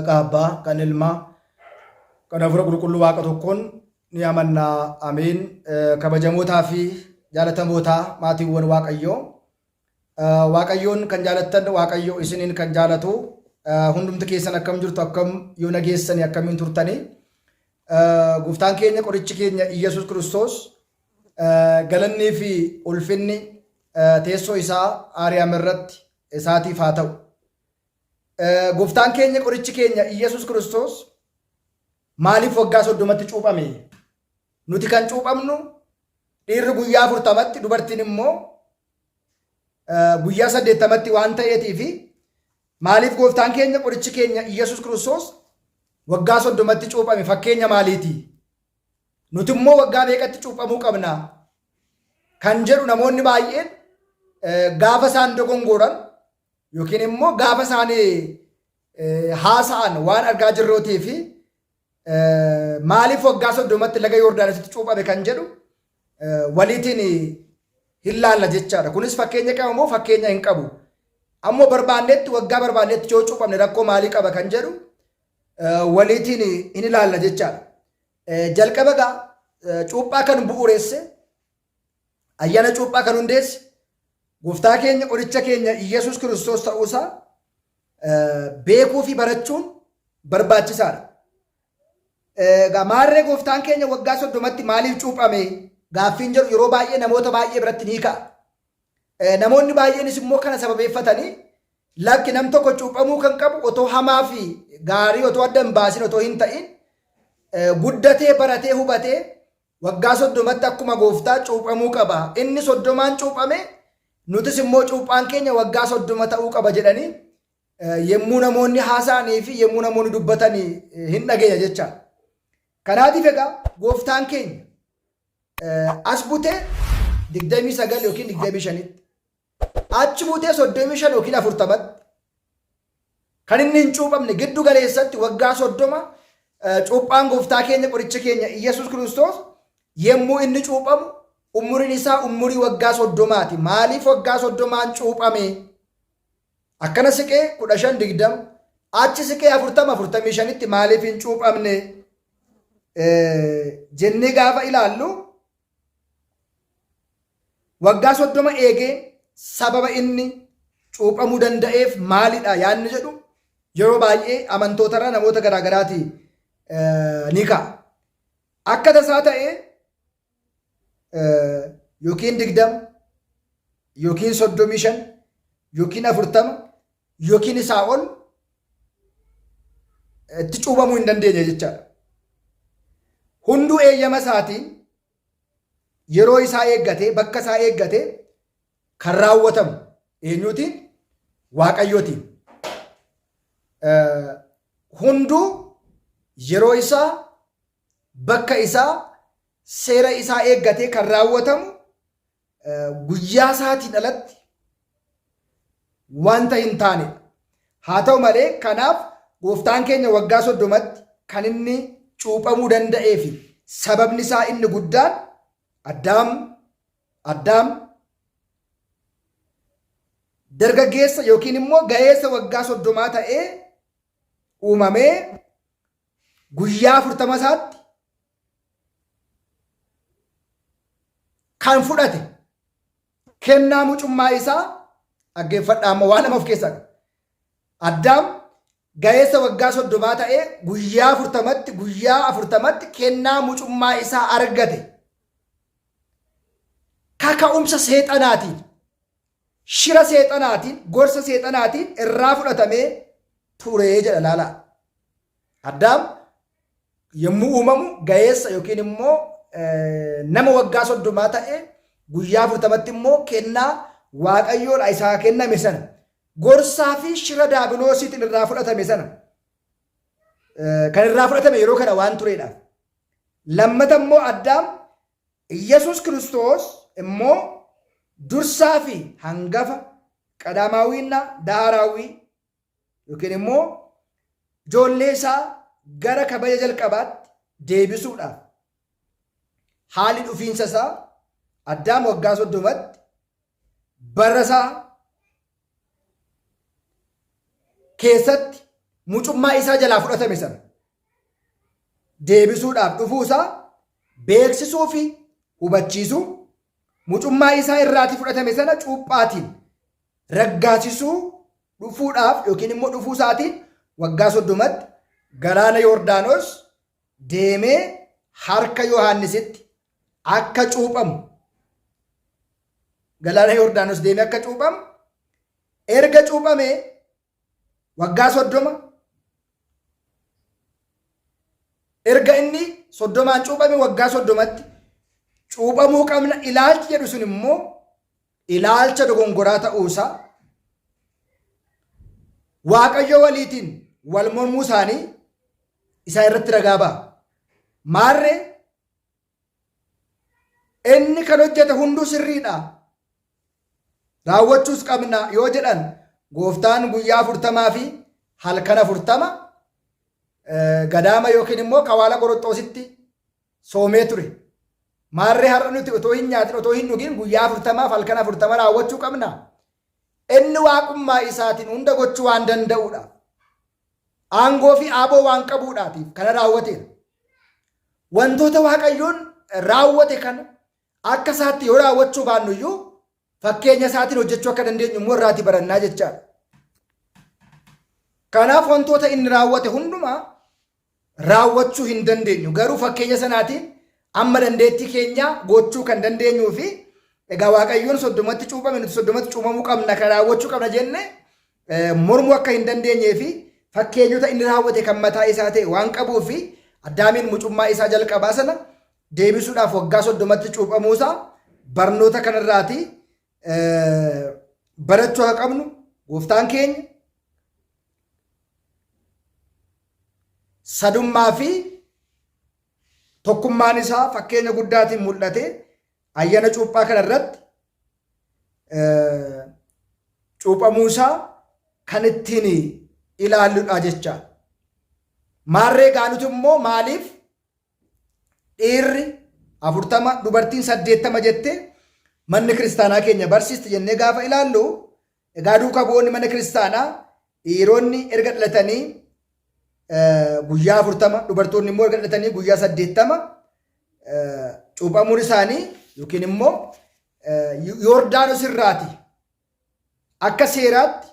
Maqaa Abbaa, kan Ilmaa, kan Hafuura Qulqulluu Waaqa tokkoon ni amanna. Ameen. Kabajamootaa fi jaalatamootaa maatiiwwan Waaqayyoo. Waaqayyoon kan jaalattan Waaqayyo isiniin kan jaalatu hundumti keessan akkam jirtu akkam yoo nageessanii akkamiin turtanii. Gooftaan keenya qorichi keenya Iyyasuus Kiristoos galannii fi ulfinni teessoo isaa Aariyaam irratti isaatiif haa ta'u. Gooftaan keenya qorichi keenya Iyyasuus Kiristoos maaliif waggaa 30tti cuuphame? Nuti kan cuuphamnu dhiirri guyyaa 40tti dubartiin immoo guyyaa 80tti waan ta'eetii fi maaliif gooftaan keenya qorichi keenya Iyyasuus Kiristoos waggaa 30tti cuuphame fakkeenya maaliiti? Nuti immoo waggaa meeqatti cuuphamuu qabna? Kan jedhu namoonni baay'een gaafa isaan dogongoran yookiin immoo gaafa isaan haasa'an waan argaa jirruutii fi maaliif waggaa 30tti laga Yordaanositti cuuphame kan jedhu waliitiin hin laalla jechaadha. Kunis fakkeenya qaba moo fakkeenya hin qabu? Ammoo barbaannetti waggaa barbaannetti yoo cuuphamne rakkoo maalii qaba kan jedhu waliitiin hin ilaalla jechaadha. Jalqaba egaa cuuphaa kan bu'uuresse ayyaana cuuphaa kan hundeesse gooftaa keenya qoricha keenya Iyyasuus Kiristoos ta'uusaa beekuu fi barachuun barbaachisaadha. Egaa maarree gooftaan keenya waggaa 30tti maaliif cuuphame gaaffiin jedhu yeroo baay'ee namoota baay'ee biratti ni ka'a. Namoonni baay'eenis immoo kana sababeeffatanii lakki nam tokko cuuphamuu kan qabu otoo hamaa fi gaarii otoo adda hin baasin otoo hin ta'in guddatee baratee hubatee waggaa 30tti akkuma gooftaa cuuphamuu qaba. Inni 30n cuuphame nutis immoo cuuphaan keenya waggaa 30 ta'uu qaba jedhanii yommuu namoonni haasa'anii fi yommuu namoonni dubbatanii hin dhageenya jecha. Kanaatiif egaa gooftaan keenya as butee 29 yookiin 25tti achi butee 35 yookiin 40tti kan inni hin cuuphamne giddu galeessatti waggaa 30 cuuphaan gooftaa keenya qoricha keenya Iyyasuus Kiristoos yommuu inni cuuphamu umuriin isaa umurii waggaa 30ti. Maaliif waggaa 30n cuuphame? Akkana siqee 15 20 achi siqee 40 45tti maaliif hin cuuphamne jennee gaafa ilaallu waggaa 30 eegee sababa inni cuuphamuu danda'eef maalidha yaadni jedhu yeroo baay'ee amantootarra namoota garaagaraati ni ka'a. Akka tasaa ta'ee yookiin 20 yookiin 35 yookiin 40 yookiin isaa ol itti cuuphamuu hin dandeenye jechaadha. Hunduu eeyyama isaatiin yeroo isaa eeggatee bakka isaa eeggatee kan raawwatamu eenyuutiin? Waaqayyootiin. Hunduu yeroo isaa bakka isaa seera isaa eeggatee kan raawwatamu guyyaa isaatiin alatti wanta hin taanedha. Haa ta'u malee kanaaf gooftaan keenya waggaa 30tti kan inni cuuphamuu danda'ee fi sababni isaa inni guddaan Addaam dargaggeessa yookiin immoo ga'eessa waggaa 30 ta'ee uumamee guyyaa 40 isaatti kan fudhate kennaa mucummaa isaa dhaggeeffadhaa amma waan lama of keessaa qaba. Addaam ga'eessa waggaa 30 ta'ee guyyaa 40tti guyyaa 40tti kennaa mucummaa isaa argate. Kaka'umsa seexanaatiin shira seexanaatiin gorsa seexanaatiin irraa fudhatamee ture jedha laalaa. Addaam yommuu uumamu ga'eessa yookiin immoo nama waggaa 30 ta'e guyyaa 40tti immoo kennaa waaqayyoodha isaa kenname sana gorsaa fi shira daabiloosiitiin irraa fudhatame sana kan irraa fudhatame yeroo kana waan tureedhaaf. Lammata immoo Addaam Iyyasuus Kiristoos immoo dursaa fi hangafa qadaamaawiinna daaraawwii yookiin immoo ijoollee isaa gara kabaja jalqabaatti deebisuudhaaf haalli dhufiinsa isaa Addaam waggaa 30tti bara isaa keessatti mucummaa isaa jalaa fudhatame sana deebisuudhaaf dhufuu isaa beeksisuu fi hubachiisuu mucummaa isaa irraatii fudhatame sana cuuphaatiin raggaasisuu dhufuudhaaf yookiin immoo dhufuu isaatiin waggaa 30tti galaana Yordaanos deemee harka Yohaannisitti akka cuuphamu galaana Yordaanos deemee akka cuuphamu erga cuuphamee waggaa 30 erga inni 30n cuuphame waggaa 30tti cuuphamuu qabna ilaalchi jedhu sun immoo ilaalcha dogongoraa ta'uusaa Waaqayyo waliitiin wal mormuu isaanii isaa irratti ragaa ba'a. Maarree inni kan hojjete hunduu sirriidha. Raawwachuus qabna yoo jedhan gooftaan guyyaa 40 fi halkan 40 gadaama yookiin immoo kawaala Qoroxoositti soomee ture. Maarree har'a nuti otoo hin nyaatin otoo hin dhugin guyyaa 40f halkan 40 raawwachuu qabna. Inni waaqummaa isaatiin hunda gochuu waan danda'uudhaaf aangoo fi aaboo waan qabuudhaatiif kana raawwateera. Wantoota Waaqayyoon raawwate kana akka isaatti yoo raawwachuu baannu iyyuu fakkeenya isaatiin hojjechuu akka dandeenyu immoo irraati barannaa jechaadha. Kanaaf wantoota inni raawwate hundumaa raawwachuu hin dandeenyu. Garuu fakkeenya sanaatiin amma dandeettii keenyaa gochuu kan dandeenyuu fi egaa Waaqayyoon 30tti cuuphame nuti 30tti cuuphamuu qabna kan raawwachuu qabna jenne mormuu akka hin dandeenyee fi fakkeenyota inni raawwate kan mataa isaa ta'e waan qabuu fi Addaamiin mucummaa isaa jalqabaa sana deebisuudhaaf waggaa 30tti cuuphamuusaa barnoota kanarraati barachuu akka qabnu gooftaan keenya sadummaa fi tokkummaan isaa fakkeenya guddaatiin mul'ate ayyana cuuphaa kana irratti cuuphamuu isaa kan ittiin ilaalludha jecha. Maarree gaanuti immoo maaliif dhiirri 40 dubartiin 80 jettee manni kiristaanaa keenya barsiisti jennee gaafa ilaallu egaa duuka bu'oonni mana kiristaanaa dhiironni erga dhalatanii guyyaa 40 dubartoonni immoo erga dhalatanii guyyaa 80 cuuphamuun isaanii yookiin immoo Yordaanos irraati akka seeraatti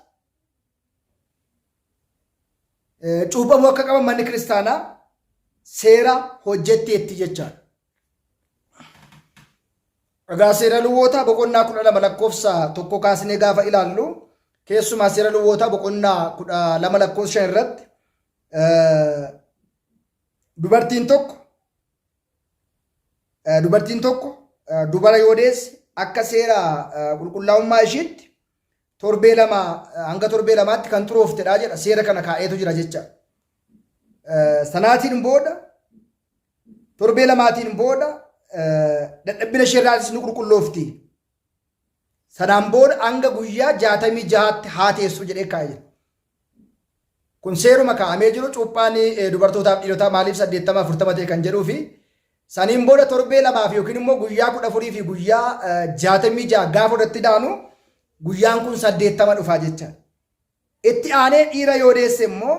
cuuphamuu akka qaban manni kiristaanaa seera hojjetteetti jechaadha. Egaa seera luwwootaa boqonnaa 12 lakkoofsa 1 kaasnee gaafa ilaallu keessumaa seera luwwootaa boqonnaa 12 lakkoofsa 5 irratti dubartiin tokko dubartiin tokko dubara yoo deesse akka seera qulqullaa'ummaa ishiitti torbee 2 hanga torbee 2tti kan xurooftedha jedha seera kana kaa'eetu jira jecha. Sanaatiin booda torbee 2tiin booda dadhabbina isheerraatis ni qulqulloofti. Sanaan booda hanga guyyaa 66tti haa teessu jedhee kaa'ee jira. Kun seeruma kaa'amee jiru cuuphaan dubartootaaf dhiirotaa maaliif 80 40 ta'e kan jedhuu fi saniin booda torbee 2f yookiin immoo guyyaa 14 fi guyyaa 66 gaafa irratti daanu guyyaan kun 80 dhufaa jecha. Itti aanee dhiira yoo deesse immoo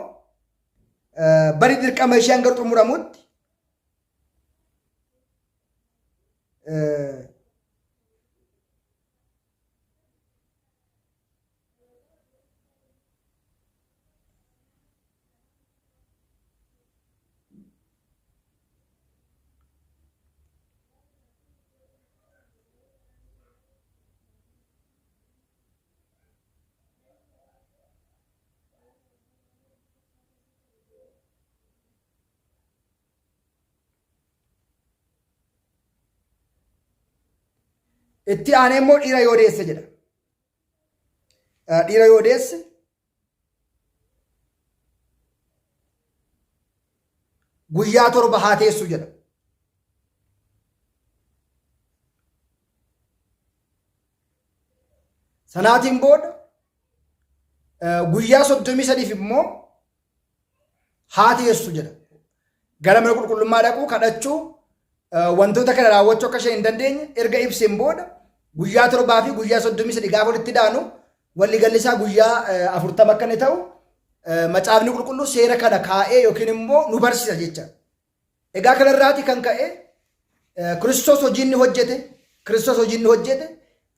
bari dirqama ishee hanga xumuramutti Itti aanee immoo dhiira yoo deesse jedha. Dhiira yoo deesse guyyaa 7 haa teessu jedha. Sanaatiin booda guyyaa 33f immoo haa teessu jedha. Gara mana qulqullummaa dhaquu kadhachuu wantoota kana raawwachuu akka isheen hin dandeenye erga ibseen booda guyyaa 7 fi guyyaa 33 gaafa walitti daanu walli galli isaa guyyaa 40 akka inni ta'u Macaafni Qulqulluu seera kana kaa'ee yookiin immoo nu barsiisa jecha. Egaa kanarraati kan ka'e Kiristoos hojii inni hojjete Kiristoos hojii inni hojjete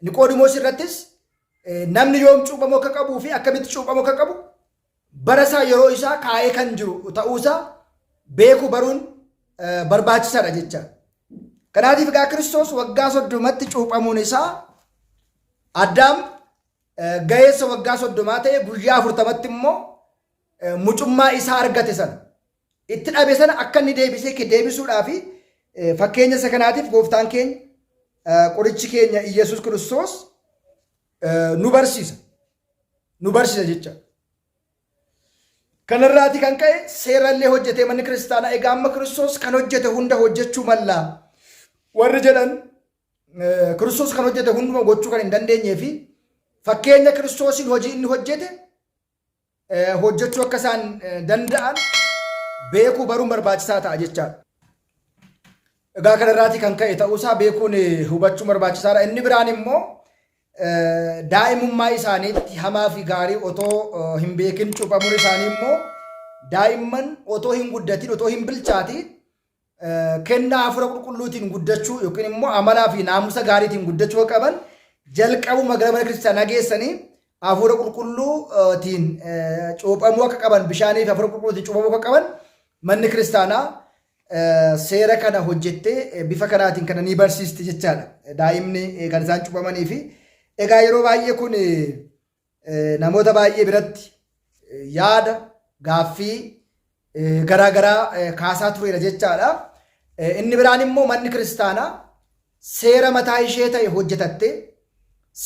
Niqoodimoos irrattis namni yoom cuuphamuu akka qabuu fi akkamitti cuuphamuu akka qabu bara isaa yeroo isaa kaa'ee kan jiru ta'uusaa beekuu baruun barbaachisaadha jecha. Kanaatiif egaa Kiristoos waggaa 30tti cuuphamuun isaa Addaam ga'eessa waggaa 30 ta'e guyyaa 40tti immoo mucummaa isaa argate sana itti dhabe sana akka inni deebisee deebisuudhaa fi fakkeenya isa kanaatiif gooftaan keenya qorichi keenya Iyyasuus Kiristoos nu barsiisa. Nu barsiisa jecha. Kanarraati kan ka'e seerallee hojjetee manni kiristaanaa egaa amma Kiristoos kan hojjete hunda hojjechuu mallaa warri jedhan Kiristoos kan hojjete hunduma gochuu kan hin dandeenyee fi fakkeenya Kiristoosiin hojii inni hojjete hojjechuu akka isaan danda'an beekuu baruun barbaachisaa ta'a jechaadha. Egaa kanarraatii kan ka'e ta'uusaa beekuun hubachuun barbaachisaadha. Inni biraan immoo daa'imummaa isaaniitti hamaa fi gaarii otoo hin beekin cuuphamuun isaanii immoo daa'imman otoo hin guddatin otoo hin bilchaatiin kennaa hafuura qulqulluutiin guddachuu yookiin immoo amalaa fi naamusa gaariitiin guddachuu akka qaban jalqabuma gara mana kiristaanaa geessanii hafuura qulqulluutiin cuuphamuu akka qaban bishaanii fi hafuura qulqulluutiin cuuphamuu akka qaban manni kiristaanaa seera kana hojjettee bifa kanaatiin kana ni barsiisti jechaadha. Daa'imni kan isaan cuuphamanii fi egaa yeroo baay'ee kun namoota baay'ee biratti yaada gaaffii garaa garaa kaasaa tureera jechaadha. Inni biraan immoo manni kiristaanaa seera mataa ishee ta'e hojjetattee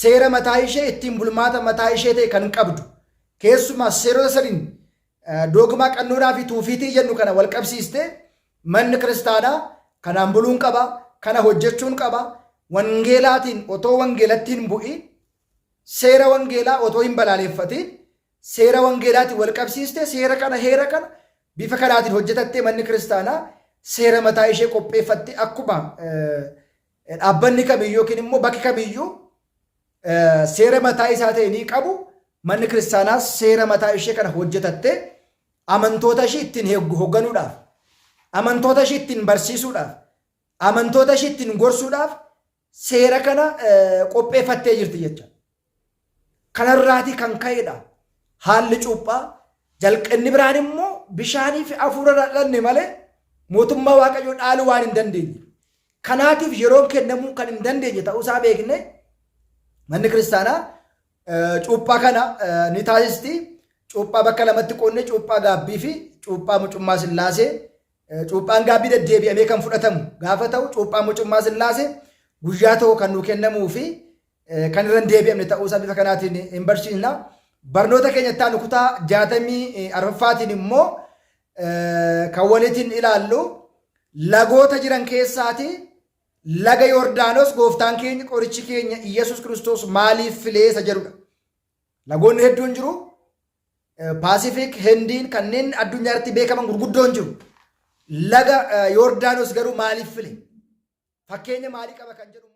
seera mataa ishee ittiin bulmaata mataa ishee ta'e kan qabdu keessumaa seerota sadiin doogmaa qannoonaa fi tuufiitii jennu kana wal qabsiistee manni kiristaanaa kanaan buluun qaba kana hojjechuun qaba wangeelaatiin otoo wangeelatti hin bu'iin seera wangeelaa otoo hin balaaleffatiin seera wangeelaatiin wal qabsiiste seera kana heera kana bifa kanaatiin hojjetattee manni kiristaanaa seera mataa ishee qopheeffatte akkuma dhaabbanni kamiyyuu yookiin immoo bakki kamiyyuu seera mataa isaa ta'e ni qabu manni kiristaanaa seera mataa ishee kana hojjetattee amantoota ishee ittiin hoogganuudhaaf amantoota ishee ittiin barsiisuudhaaf amantoota ishee ittiin gorsuudhaaf seera kana qopheeffattee jirti jecha. Kanarraatii kan ka'edha. Haalli cuuphaa jalqabni biraan immoo bishaanii fi hafuura dhalanne malee mootummaa Waaqayyoo dhaaluu waan hin dandeenye. Kanaatiif yeroon kennamuu kan hin dandeenye ta'uusaa beekne manni kiristaanaa cuuphaa kana ni taasisti. Cuuphaa bakka lamatti qoodne cuuphaa gaabbii fi cuuphaa mucummaa sillaasee. Cuuphaan gaabbii deddeebi'amee kan fudhatamu gaafa ta'u cuuphaan mucummaa sillaasee guyyaa tokko kan nuu kennamuu fi kan irra hin deebi'amne ta'uusaa bifa kanaatiin hin barsiisna. Barnoota keenya itti aanu kutaa 64ffaatiin immoo kan waliitiin ilaallu lagoota jiran keessaati laga Yordaanos gooftaan keenya qorichi keenya Iyyasuus Kiristoos maaliif filee isa jedhudha. Lagoonni hedduun jiru. Paasifik, Hindiin kanneen addunyaa irratti beekaman gurguddoon jiru. Laga Yordaanos garuu maaliif file? Fakkeenya maalii qaba kan jedhu